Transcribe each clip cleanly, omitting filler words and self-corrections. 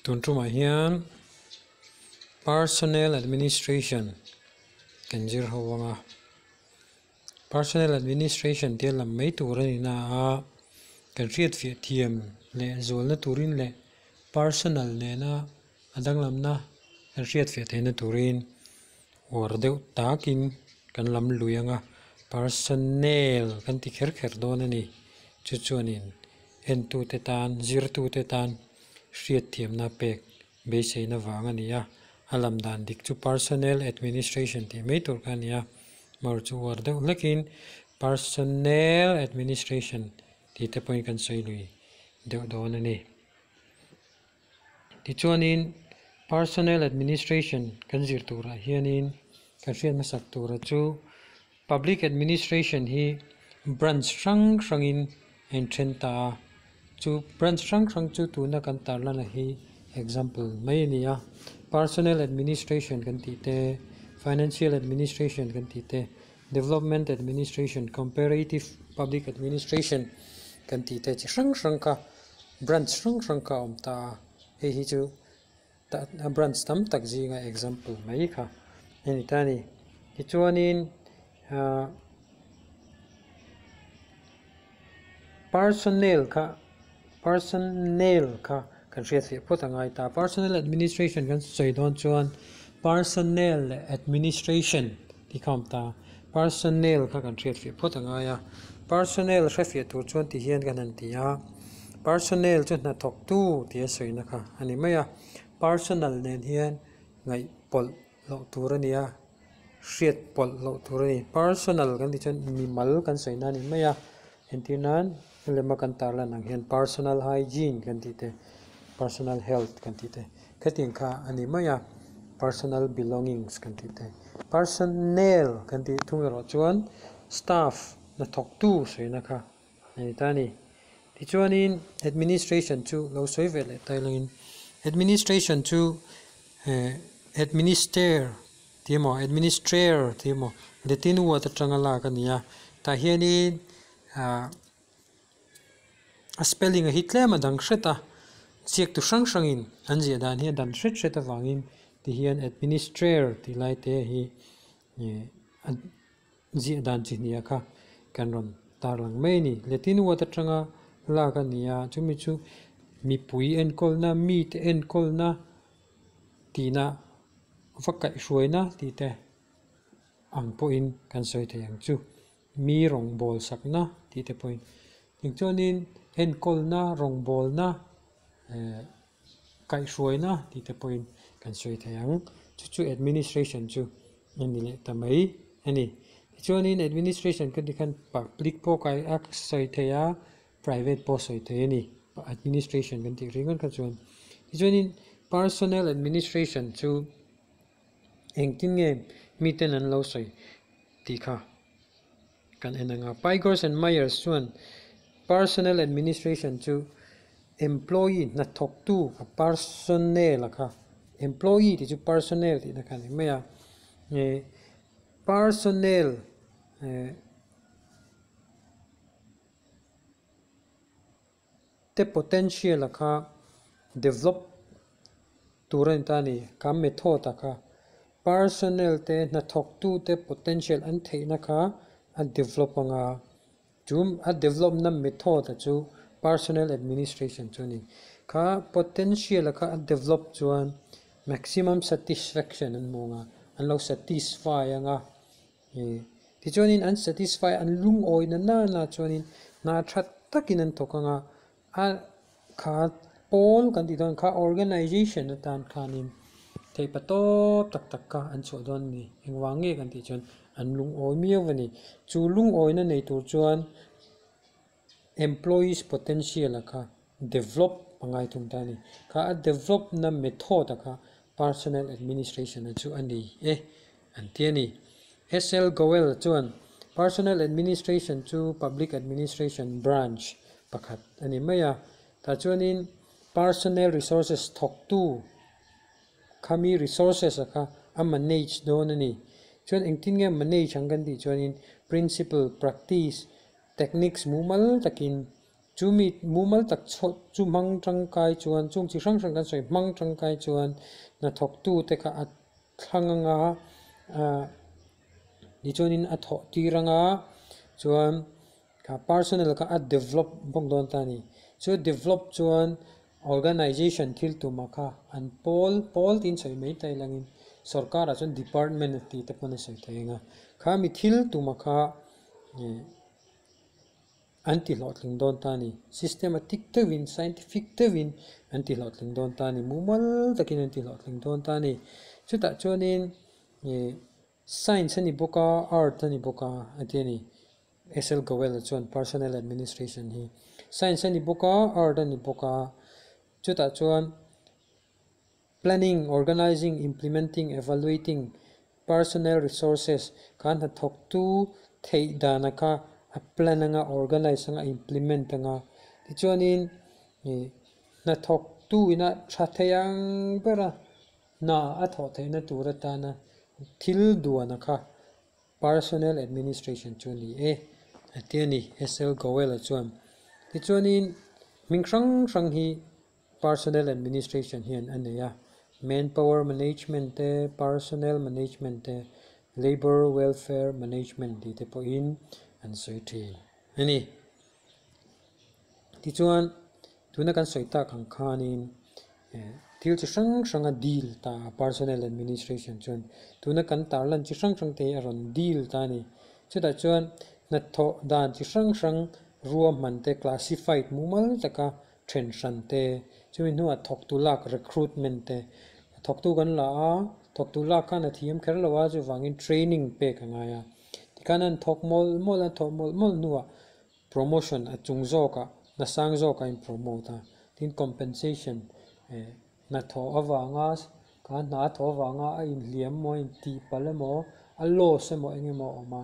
Tun tumah hian Personnel Administration kan zir ho ang a, Personnel Administration tia lam mai tur a ni na a, kan hriatfiah thiam leh zualna turin leh personal nena a danglamna kan hriatfiah theihna turin uar deuh takin kan lam lui ang a, personnel kan ti kher kher dawn a ni. Chu chuanin entute tan, zirtute tan hriatthiamna pek beiseina vang a ni a, a lam dan dik chu Personnel Administration tih mai tur kha a ni a, mawr chu uar deuh hlekin Personnel Administration tih te pawhin kan sawi lui deuh dawn a ni. Tichuanin Personnel Administration kan zir turah hianin kan hriat hmasak tura chu Public Administration hi branch hrang hrangin a inthen ta a, chu branch hrang hrang chu tuna kan tarlana hi example mai a ni a, Personnel Administration kan tih te, Financial Administration kan tih te, Development Administration, Comparative Public Administration kan tih te chi hrang hrang kha branch hrang hrang kha a awm ta a, hei hi chu a branch tam tak zinga example mai kha a ni ta a ni. Tichuanin ahh personnel kha personnel kha kan hriat theih phawt a ngai ta. Personnel administration kan sawi dawn chuan personnel leh administration tih kha a awm ta. Personnel kha kan hriat fiah phawt a ngai a, personnel hre fiah tur chuan ti hian kan han ti a, personnel chu hnathawktu tih a sawina kha a ni mai a, personal nen hian ngaih pawlh loh tur a ni a, hriat pawlh loh tur a ni. Personal kan tih chuan mimal kan sawina a ni mai a, entir nan lema kan tarlan ang hian personal hygiene kan tih te, personal health kan tih te. Khatiang kha a ni mai a, personal belongings kan tih te, personnel kan tih thung erawh chuan staff hnathawktu sawina kha a ni ta a ni. Tichuanin administration chu lo sawi ve leh ta ilangin administration chu eh administer tih emaw administrator tih emaw Latin word atanga lak a ni a, tah hianin ah. A spelling a hi tlem a dang hret a, ziak tu hrang hrangin an ziah dan hi a dan hret hret avangin tihian administrator tih lai te hi ih a ziah dan chi hnih ah kha kan rawn tarlang mai a ni. Latin word atanga lak a ni a, chumi chu mipui enkawlna, mite enkawlna tihna va kaihhruaina tih te ang pawhin kan sawi thei ang chu. Mi rawngbâwl sakna tih te pawhin engchuanin enkawlna, rawngbâwlna eh kaihhruaina tih te pawhin kan sawi thei ang. Chu chu administration chu a ni leh ta mai a ni. Tichuanin administration kan tih khan public pawh kai a sawi thei a, private pawh sawi thei a ni administration kan tih ringawt kha chuan. Tichuanin personnel administration chu Engtin nge miten an lo sawi tih kha kan en ang a. Pigors and Myers chuan Personnel Administration chu employee hnathawktu kha personnel a kha employee tih chu personnel tihna kha a ni mai a. Ih personnel eh te potential a kha develop tur a ni ta a ni. Ka method a kha personnel te hnathawk tu te potential an theihna kha a develop ang a, chu a develop na method a chu personnel administration chu a ni. Kha potential a kha a develop chuan maximum satisfaction an hmu ang a, an lo satisfy ang a. Ih tichuanin an satisfy an lungawi na nana chuanin hna tha takin an thawk ang a, a kha pawl kan tih dawn kha organization atan khanin theihpa tawp tak tak kha an chhuah dawn a ni. Engvang nge kan tih chuan an lungawi miau a ni. Chu lungawina nei tur chuan employees potential a kha develop a ngai thung ta a ni. Kha a develop na method a kha personnel administration a chu a ni e an ti a ni. SL Goel chuan personnel administration chu public administration branch pakhat a ni mai a, tah chuanin personnel resources thawktu khami resources a kha a manage dawn a ni. Chuan engtin nge manage ang kan tih chuanin principle, practice, techniques mumal takin. Chumi mumal tak chu hmang tangkai chuan chung chi hrang hrang kan sawi hmang tangkai chuan hnathawktu te kha a thlang anga tichuanin a thawh tir anga chuan kha personnel kha a develop bawk dawn ta a ni. Chu develop chuan organization thil tumah kha an pawl pawl tiin sawi mai ta ilangin sorkarah chuan department tih te pawn a sawi thei ang a. Kha mi thil tumah kha an ti hlawhtling dawn ta a ni. Systematic deuhin scientific deuhin an ti hlawhtling dawn ta a ni. Mumal takin an ti hlawhtling dawn ta a ni. Chutah chuanin ih science a ni bawk a art a ni bawk a a ti a ni. SL Goel a chuan personnel administration hi science a ni bawk a art a ni bawk a chutah chuan planning, organizing, implementing, evaluating personnel resources khan hnathawktu theih dana kha a plan anga organize anga implement anga tichuanin ih hnathawktu ina tha thei ang bera hna a thawh theihna tur atana thil duana kha personnel administration chu ni e a ti a ni SL Goel a chuan tichuanin hming hrang hrang hi personnel administration hian a nei a manpower management te personnel management te labour welfare management tih te pawhin an sawi thin a ni. Tichuan tuna kan sawi tak ang khanin thil chi hrang hrang a deal ta personnel administration chuan tuna kan tarlan chi hrang hrang te hi a rawn deal ta a ni. Chutah chuan hnathawh dan chi hrang hrang ruahman te classified mumal taka then hran te chumi hnuah thawktu lak recruitment te thawktu kan la a thawktu lak khan a thiam kher lo a chuvangin training pek a ngai a tikhan an thawk mawlh mawlh a thawk mawlh mawlh hnuah promotion a chung zawkah hna sang zawkah a in promote a tin compensation hnathawh avanga kha hna a thawh avanga a inhliam emaw a intih palh emaw a loss emaw eng emaw a awm a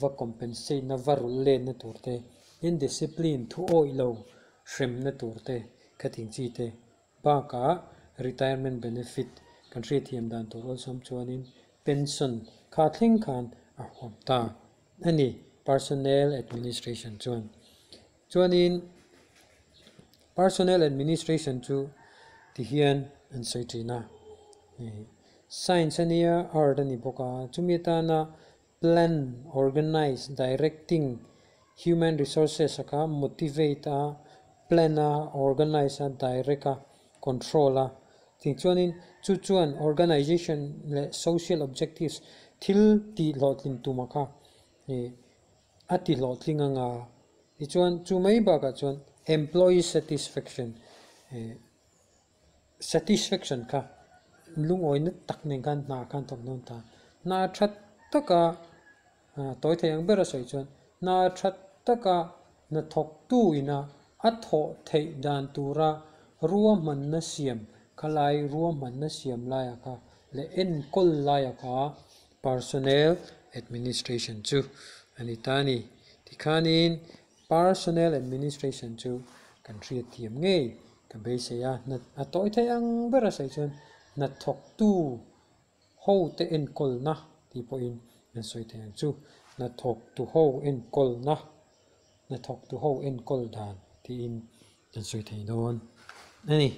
va compensate na va rulh let na tur te tin discipline thu awih lo hremna tur te khatin chi te bakah retirement benefit kan hriatthiam dan tur awlsam chuanin pension kha thleng khan a huam ta a ni personnel administration chuan chuanin personnel administration chu tihian an sawi thin a science a nia art a ni bawk a chumi atana plan organize directing human resources a kha motivate a plan a organize a direct a control a tichuanin chu chuan organization leh social objectives thil tih hlawhtlin tumah kha ih a ti hlawhtling anga tichuan chu mai bakah chuan employee satisfaction ih satisfaction kha lungawina tak nen khan hna khan thawk dawn ta hna tha taka tawi thei ang bera sawi chuan hna tha taka hnathawktu ina a thawh theih dan tura ruahmanna siam khalai ruahmanna siam laiah kha leh enkawl laiah kha personnel administration chu a ni ta a ni. Tikhanin personnel administration chu kan hriatthiam ngei ka beisei a a tawi thei ang bera sawi chuan hnathawktu ho te enkawlna tih pawhin an sawi thei ang chu hnathawktu ho enkawlna hnathawktu ho enkawl dan tiin an sawi thei dawn a ni.